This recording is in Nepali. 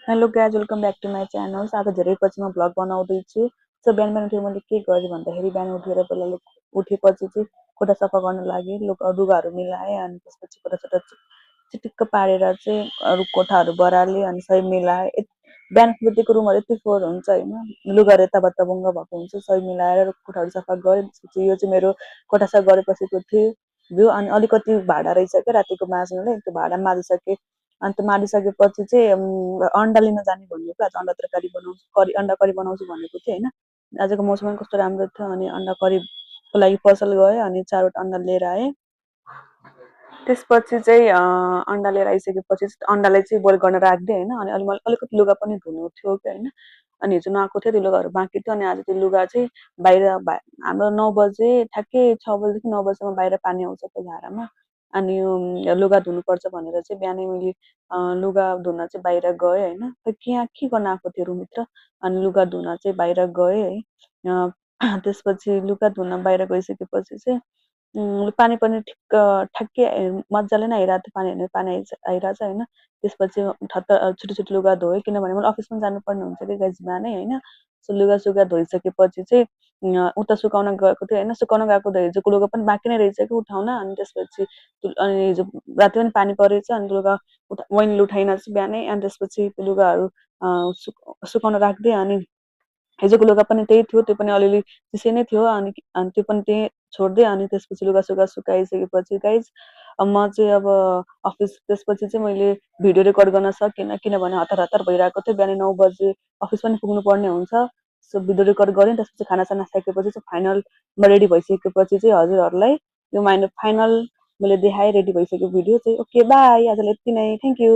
Hello guys, welcome back to my channel. आज धेरै पछि म भ्लग बनाउँदैछु। सो बिहान उठेर मैले के गरेँ भन्दाखेरि बिहान उठेर पहिला उठेपछि चाहिँ कोठा सफा गर्न लागेँ, लुगाहरू मिलाएँ अनि त्यसपछि कोठासोठा चिटिक्क पारेर चाहिँ अरू कोठाहरू बढालेँ अनि सही मिलाएँ। बिहान बितेको रुमहरू यति फोहोर हुन्छ होइन, लुगाहरू यताबाट बङ्ग भएको हुन्छ। सही मिलाएर कोठाहरू सफा गरेँ। त्यसपछि यो चाहिँ मेरो कोठा सफा गरेपछिको थियो अनि अलिकति भाडा रहेछ क्या रातिको माझ्नुलाई, त्यो भाडा माझिसकेँ। अनि त्यो मारिसकेपछि चाहिँ अन्डा लिन जाने भनेको, आज अन्डा तरकारी बनाउँछु, अन्डा करी बनाउँछु भनेको थिएँ होइन। आजको मौसम पनि कस्तो राम्रो थियो अनि अन्डा करीको लागि पसल गएँ अनि 4वटा अन्डा लिएर आएँ। त्यसपछि चाहिँ अन्डा लिएर आइसकेपछि अन्डालाई चाहिँ बोइल गर्न राखिदिएँ होइन। अनि अहिले मलाई अलिकति लुगा पनि धुनु थियो कि होइन, अनि हिजो नआएको थियो त्यो लुगाहरू बाँकी थियो। अनि आज त्यो लुगा चाहिँ बाहिर हाम्रो 9 बजे ठ्याक्कै 6 बजेदेखि 9 बजीसम्म बाहिर पानी आउँछ त्यो धारामा। अनि लुगा धुनुपर्छ भनेर चाहिँ बिहानै मैले लुगा धुन चाहिँ बाहिर गएँ होइन। यहाँ के गर्न आएको थियो रुमभित्र, अनि लुगा धुन चाहिँ बाहिर गएँ है। त्यसपछि लुगा धुन बाहिर गइसकेपछि चाहिँ पानी पनि ठ्याक्कै मजाले नै आइरहेको थियो। पानी आइरहेको छ होइन। त्यसपछि छिटो छिटो लुगा धोएँ किनभने मलाई अफिस पनि जानुपर्ने हुन्छ कि गाइज बिहानै होइन। सो लुगा धोइसकेपछि चाहिँ उता सुकाउन गएको थियो होइन। सुकाउन गएको त हिजोको लुगा पनि बाँकी नै रहेछ कि उठाउन। अनि त्यसपछि अनि हिजो राति पनि पानी परेछ अनि लुगा बहिनीले उठाइनछ बिहानै। अनि त्यसपछि त्यो लुगाहरू सुकाउन राखिदिएँ। अनि हिजोको लुगा पनि त्यही थियो, त्यो पनि अलिअलि चिसै नै थियो अनि त्यो पनि त्यहीँ छोडिदिएँ। अनि त्यसपछि लुगा सुकाइसकेपछि गाइज म चाहिँ अब अफिस, त्यसपछि चाहिँ मैले भिडियो रेकर्ड गर्न सकिनँ किनभने हतार हतार भइरहेको थियो। बिहान 9 बजे अफिस पनि पुग्नुपर्ने हुन्छ। सो भिडियो रेकर्ड गरेँ। त्यसपछि खानासाना खाइसकेपछि चाहिँ फाइनलमा रेडी भइसकेपछि चाहिँ हजुरहरूलाई यो फाइनल मैले देखाएँ रेडी भइसक्यो भिडियो चाहिँ। ओके बाई, आजलाई यति नै, थ्याङ्क यू।